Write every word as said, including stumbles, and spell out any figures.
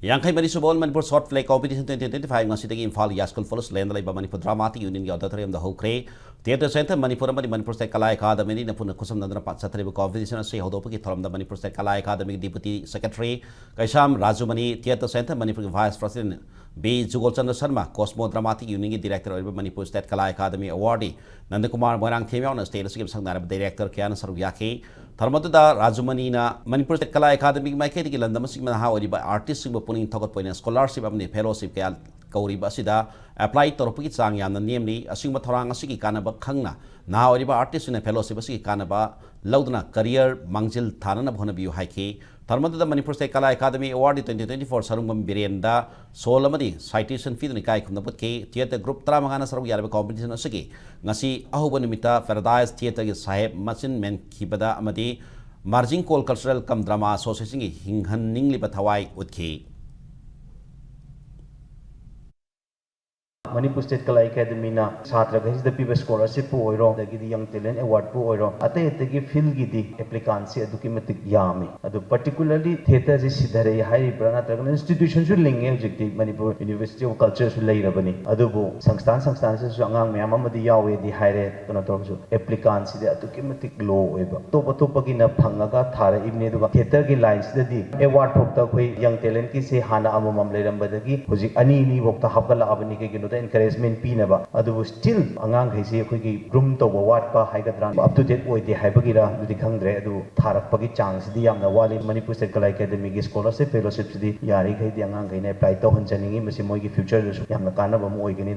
ꯌꯥꯡꯈꯩ ꯃꯔꯤ ꯁꯨꯕ All Manipur Short Play Competition twenty twenty-five ꯉꯁꯤꯗꯒꯤ ꯏꯝꯐꯥꯜ ꯌꯥꯁꯀꯜ ꯐꯣꯔꯦꯁ ꯂꯦꯟꯗ ꯂꯩꯕ ꯃꯅꯤꯄꯨꯔ ꯗ꯭ꯔꯃꯥꯇꯤꯛ ꯌꯨꯅꯤꯌꯟꯒꯤ ꯑꯣꯗꯤꯇꯣꯔꯤꯌꯝꯗ ꯍꯧꯈ꯭ꯔꯦ꯫ ꯊꯤꯌꯦꯇꯔ ꯁꯦꯟꯇꯔ ꯃꯅꯤꯄꯨꯔ ꯑꯃꯗꯤ ꯃꯅꯤꯄꯨꯔ ꯁ꯭ꯇꯦꯠ ꯀꯂꯥ ꯑꯦꯀꯥꯗꯃꯤꯅ ꯄꯨꯟꯅ ꯈꯨꯠꯁꯝꯅꯗꯨꯅ ꯄꯥ-, ꯆꯠꯊꯔꯤꯕ ꯀꯣꯝꯄꯤꯇꯤꯁꯟ ꯑꯁꯤ ꯍꯧꯗꯣꯛꯄꯒꯤ ꯊꯧꯔꯝꯗ ꯃꯅꯤꯄꯨꯔ ꯁ꯭ꯇꯦꯠ ꯀꯂꯥ ꯑꯦꯀꯥꯗꯃꯤꯒꯤ deputy secretary Keisham Rajumani, theatre centre ꯃꯅꯤꯄꯨꯔꯒꯤ vice president B Jugolchandra Sharma, cosmo dramatic ꯌꯨꯅꯤꯌꯟꯒꯤ ꯗꯤꯔꯦꯛꯇꯔ ꯑꯣꯏꯔꯤꯕ Manipur state Kala academy award Nandakumar Moirangthem ꯌꯥꯎꯅ ꯁ꯭ꯇꯦꯠ ꯑꯁꯤꯒꯤ ꯃꯁꯛ ꯅꯥꯏꯔꯕ ꯗꯤꯔꯦꯛꯇꯔ ꯀꯌꯥꯅ ꯁꯔꯨꯛ ꯌꯥꯈꯤ꯫ ꯊꯧꯔꯝ ꯑꯗꯨꯗ ꯔꯥꯖꯨꯃꯅꯤꯅ ꯃꯅꯤꯄꯨꯔ ꯁ꯭ꯇꯦꯠ ꯀꯂꯥ ꯑꯦꯀꯥꯗꯃꯤꯒꯤ ꯃꯥꯏꯀꯩꯗꯒꯤ ꯂꯝꯗꯝ ꯑꯁꯤꯒꯤ ꯅꯍꯥ ꯑꯣꯏꯔꯤꯕ ꯑꯥꯔꯇꯤꯁꯁꯤꯡꯕꯨ ꯄꯨꯛꯅꯤꯡ ꯊꯧꯒꯠꯄ ꯑꯣꯏꯅ ꯁ꯭ꯀꯣꯂꯔꯁꯤꯞ ꯑꯃꯗꯤ ꯐꯦꯂꯣꯁꯤꯞ ꯀꯌꯥ ꯀꯧꯔꯤꯕ ꯑꯁꯤꯗ ꯑꯦꯄ꯭ꯂꯥꯏ ꯇꯧꯔꯛꯄꯒꯤ ꯆꯥꯡ ꯌꯥꯝꯅ ꯅꯦꯝꯂꯤ꯫ ꯑꯁꯤꯒꯨꯝꯕ ꯊꯧꯔꯥꯡ ꯑꯁꯤꯒꯤ ꯀꯥꯟꯅꯕ ꯈꯪꯅ ꯅꯍꯥ ꯑꯣꯏꯔꯤꯕ ꯑꯥꯔꯇꯤꯁꯁꯤꯡꯅ ꯐꯦꯂꯣꯁꯤꯞ ꯑꯁꯤꯒꯤ ꯀꯥꯟꯅꯕ ꯂꯧꯗꯨꯅ ꯀꯔꯤꯌꯔ ꯃꯥꯡꯖꯤꯜ ꯊꯥꯅꯅꯕ ꯍꯣꯠꯅꯕꯤꯌꯨ ꯍꯥꯏꯈꯤ꯫ ꯊꯧꯔꯝ ꯑꯗꯨꯗ Manipur state Kala academy ꯑꯦꯋꯥꯔꯗꯤ twenty twenty-four Sarungbam ꯕꯤꯔꯦꯟꯗ soul ꯑꯃꯗꯤ ꯁꯥꯏꯇꯦꯁꯟ ꯄꯤꯗꯨꯅ ꯏꯀꯥꯏ ꯈꯨꯝꯅꯕ ꯎꯠꯈꯤ꯫ ꯊꯤꯌꯦꯇꯔ ꯒ꯭ꯔꯨꯞ ꯇꯔꯥꯃꯉꯥꯅ ꯁꯔꯨꯛ ꯌꯥꯔꯤꯕ ꯀꯣꯝꯄꯤꯇꯤꯁꯟ ꯑꯁꯤꯒꯤ ꯉꯁꯤ ꯑꯍꯧꯕ ꯅꯨꯃꯤꯠꯇ ꯄꯦꯔꯥꯗꯥꯏꯁ ꯊꯤꯌꯦꯇꯔꯒꯤ ꯁꯥꯍꯦꯕ ꯃꯆꯤꯟ ꯃꯦꯟꯈꯤꯕꯗ ꯑꯃꯗꯤ ꯃꯥꯔꯖꯤꯡ ꯀꯣꯜ ꯀꯜꯆꯔꯦꯜ ꯀꯝ ꯗ꯭ꯔꯃꯥ ꯑꯦꯁꯣꯁꯤꯌꯦꯁꯟꯒꯤ ꯍꯤꯡꯍꯟꯅꯤꯡꯂꯤꯕ ꯊꯋꯥꯏ ꯎꯠꯈꯤ꯫ ꯃꯅꯤꯄꯨꯔ ꯁ꯭ꯇꯦꯠ ꯀꯂꯥ ꯑꯦꯀꯥꯗꯃꯤꯅ ꯁꯥꯇ꯭ꯔꯈꯩꯁꯤꯗ ꯄꯤꯕ ꯁ꯭ꯀꯣꯂꯔꯁꯤꯞꯄꯨ ꯑꯣꯏꯔꯣ, ꯑꯗꯒꯤꯗꯤ ꯌꯪ ꯇꯦꯂꯦꯟ ꯑꯦꯋꯥꯔꯗꯄꯨ ꯑꯣꯏꯔꯣ, ꯑꯇꯩ ꯑꯇꯩꯒꯤ ꯐꯤꯜꯒꯤꯗꯤ ꯑꯦꯄ꯭ꯂꯤꯀꯥꯟꯁꯤ ꯑꯗꯨꯛꯀꯤ ꯃꯇꯤꯛ ꯌꯥꯝꯃꯤ꯫ ꯑꯗꯨ ꯄꯥꯔꯇꯤꯀꯨꯂꯔꯂꯤ ꯊꯤꯌꯦꯇꯔꯁꯤ ꯁꯤꯊꯔꯛꯏ ꯍꯥꯏꯔꯤꯕ꯭ꯔꯥ, ꯅꯠꯇ꯭ꯔꯒꯅ ꯏꯟꯁꯇꯤꯇ꯭ꯌꯨꯁꯟꯁꯨ ꯂꯤꯡꯉꯦ, ꯍꯧꯖꯤꯛꯇꯤ ꯃꯅꯤꯄꯨꯔ ꯌꯨꯅꯤꯚꯔꯁꯤꯇꯤ ꯑꯣꯐ ꯀꯜꯆꯔꯁꯨ ꯂꯩꯔꯕꯅꯤ꯫ ꯑꯗꯨꯕꯨ ꯁꯪꯁꯊꯥꯟ ꯁꯪꯁꯊꯥꯟꯁꯤꯗꯁꯨ ꯑꯉꯥꯡ ꯃꯌꯥꯝ ꯑꯃꯗꯤ ꯌꯥꯎꯋꯦꯗꯤ ꯍꯥꯏꯔꯦ, ꯀꯩꯅꯣ ꯇꯧꯔꯁꯨ ꯑꯦꯄ꯭ꯂꯤꯀꯥꯟꯁꯤꯗꯤ ꯑꯗꯨꯛꯀꯤ ꯃꯇꯤꯛ ꯂꯣ ꯑꯣꯏꯕ꯫ ꯑꯇꯣꯞ ꯑꯇꯣꯞꯄꯒꯤꯅ ꯐꯪꯉꯒ ꯊꯥꯔꯛꯏꯕꯅꯤ, ꯑꯗꯨꯒ ꯊꯤꯌꯦꯇꯔꯒꯤ ꯂꯥꯏꯟꯁꯤꯗꯗꯤ ꯑꯦꯋꯥꯔꯗ ꯐꯥꯎꯗ ꯑꯩꯈꯣꯏ ꯌꯪ ꯇꯦꯂꯦꯟꯠꯀꯤꯁꯦ ꯍꯥꯟꯅ ꯑꯃꯃꯝ ꯂꯩꯔꯝꯕꯗꯒꯤ ꯍꯧꯖꯤꯛ ꯑꯅꯤ ꯑꯅꯤ ꯐꯥꯎꯗ ꯍꯥꯞꯀꯠꯂꯛꯑꯕꯅꯤ꯫ ꯀꯩꯒꯤꯅꯣꯗ encouragement ꯄꯤꯅꯕ꯫ ꯑꯗꯨꯕꯨ still ꯑꯉꯥꯡꯈꯩꯁꯦ ꯑꯩꯈꯣꯏꯒꯤ ꯒ꯭ꯔꯨꯝ ꯇꯧꯕ ꯋꯥꯠꯄ ꯍꯥꯏꯒꯗ꯭ꯔꯥ, up to date ꯑꯣꯏꯗꯦ ꯍꯥꯏꯕꯒꯤꯔꯥ, ꯑꯗꯨꯗꯤ ꯈꯪꯗ꯭ꯔꯦ꯫ ꯑꯗꯨꯕꯨ ꯊꯥꯔꯛꯄꯒꯤ ꯆꯥꯡꯁꯤꯗꯤ ꯌꯥꯝꯅ ꯋꯥꯠꯂꯤ꯫ Manipur state Kala ꯑꯦꯀꯥꯗꯃꯤꯒꯤ scholarship ꯐꯦꯂꯣꯁꯤꯞꯁꯤꯗꯤ ꯌꯥꯔꯤꯈꯩꯗꯤ ꯑꯉꯥꯡꯈꯩꯅ apply ꯇꯧꯍꯟꯖꯅꯤꯡꯉꯤ꯫ ꯃꯁꯤ ꯃꯣꯏꯒꯤ ꯐ꯭ꯌꯨꯆꯔꯗꯁꯨ ꯌꯥꯝꯅ ꯀꯥꯟꯅꯕ ꯑꯃ ꯑꯣꯏꯒꯅꯤ꯫